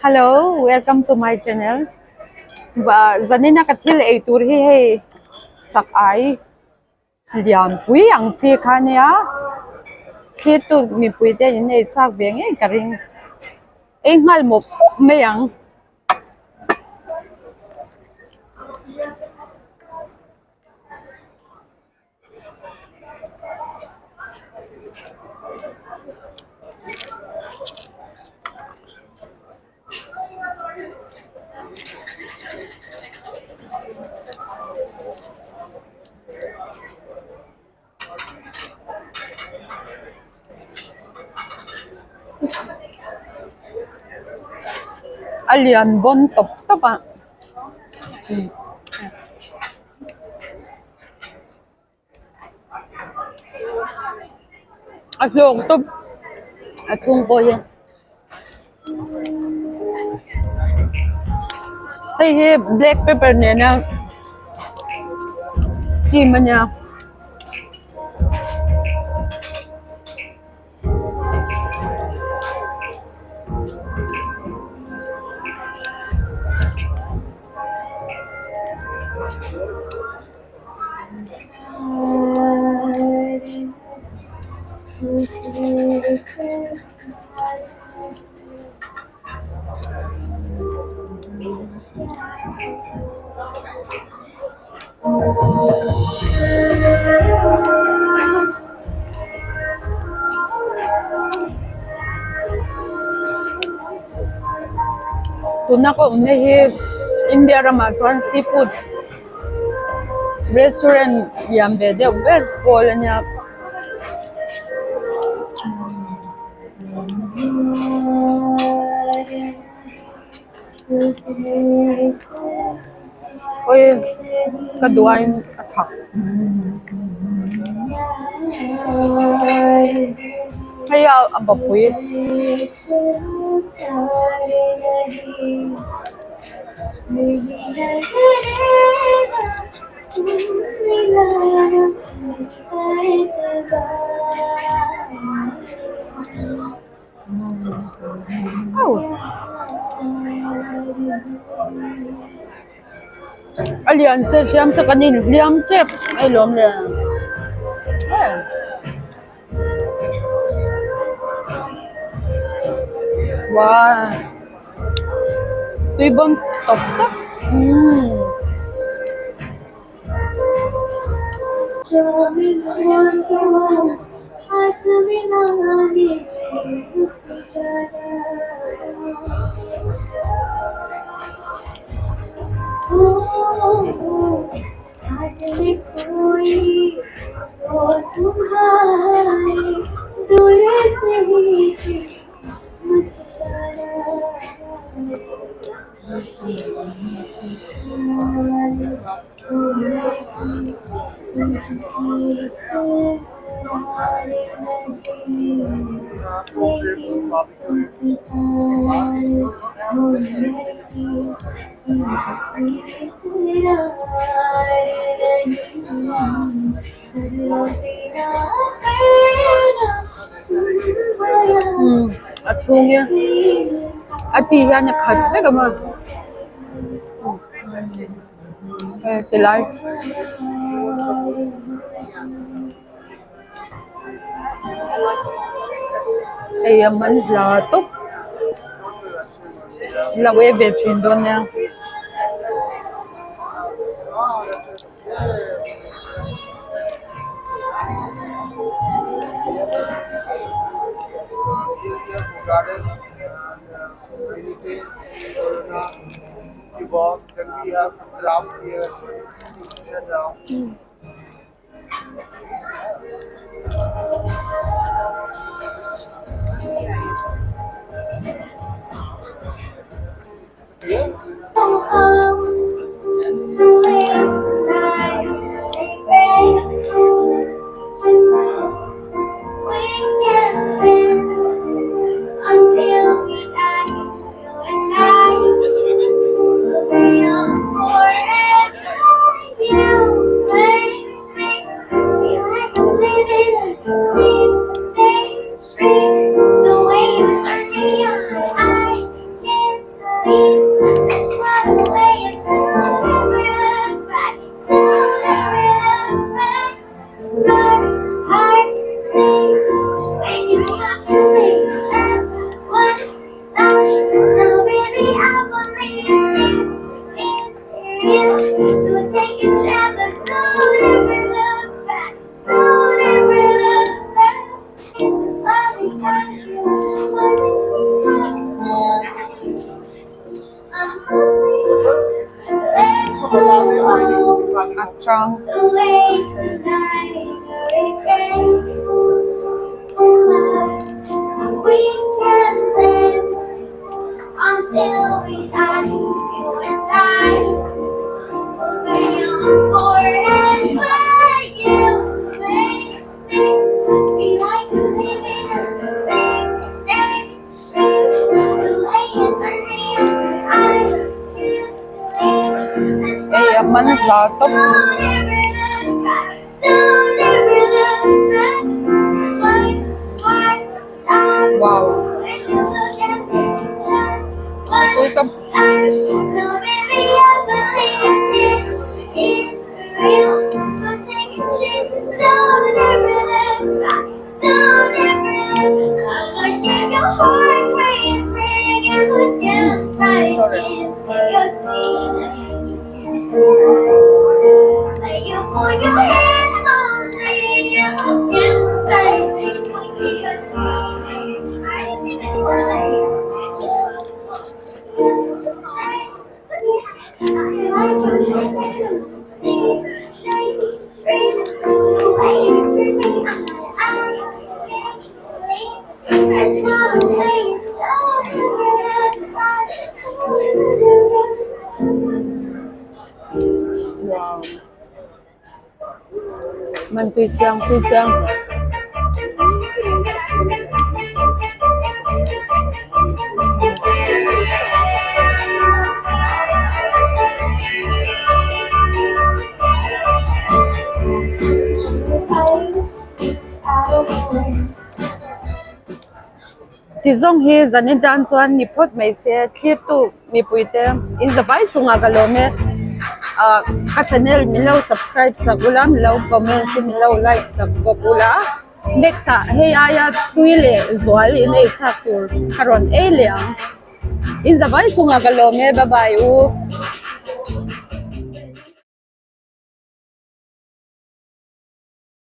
Hello welcome to my channel zanin a ka thil ei tur hi hei chak ai lian pui ang chi kha ania thlir tu mipui te in ei chak ve ngei ka ring ei nghal mawp mawp mai ang. A lian bawn tawp tawp a. A hlawk tawp a chhung pawh hian hei hi black pepper nena steam ania. Tuna ka awmna hi India ramah chuan seafood restaurant lian ve deuh ber pawl a nia. Oi ka duh aiin a thak hei a a bapui. A lian se siam se kan inhliam tep a lawm le wow tui bawn tawp tawp umm. A chhung hi a ti hian a khat vek a maw hei ti lai ei a man hla tawp lo ei ve thin dawn nia. hrang. Ei a man hla tawp. Wow. A tui tawp. Wow. Man tui chiang tui chiang. Ti zawng hi zanin tan chuan ni phawt mai se thlirtu mipui te in zavai chungah ka lawm e ah ka channel min lo subscribe sak ula min lo comment in min lo like sak bawk ula next ah hei aia tui leh zual in ei chak tur ka rawn ei leh ang in zavai chungah ka lawm e bye bye u.